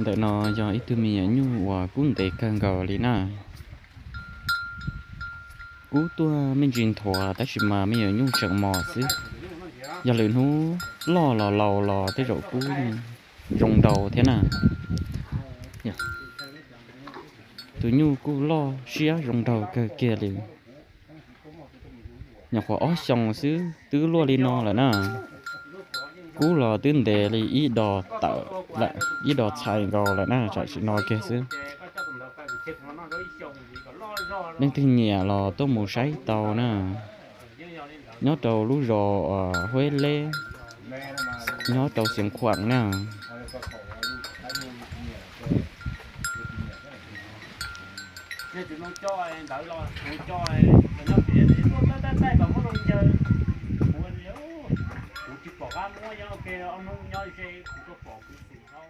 Ntawm no yog ib tug me nyuam nyuj uas kub ntev kawg nkaus li na. Kub tuaj me ntsis nthuav tab sis mas me nyuam nyuj tseem mos xwb. Yog lwm hnub loj los laus los tej zaum kub zoo nraug thiab na. Tus nyuj kuj loj siab zoo nraug kawg kiag li. Nyuam qhuav ob xyoos xwb twb luaj li no lawm na. Kub los twb ntev li ib dos tawm lawm, ib dos txhais nkaus lawm na, tam sim no kiag xwb. Leej twg nyiam los tuaj mus saib tau na. Nyob rau lub zos Huab Leb, nyob rau Xeev Khuam na. Kuv tsis pom qab muab, yog ua ke ob hnub nyob ze kuv tuaj pom kuv xwm tau.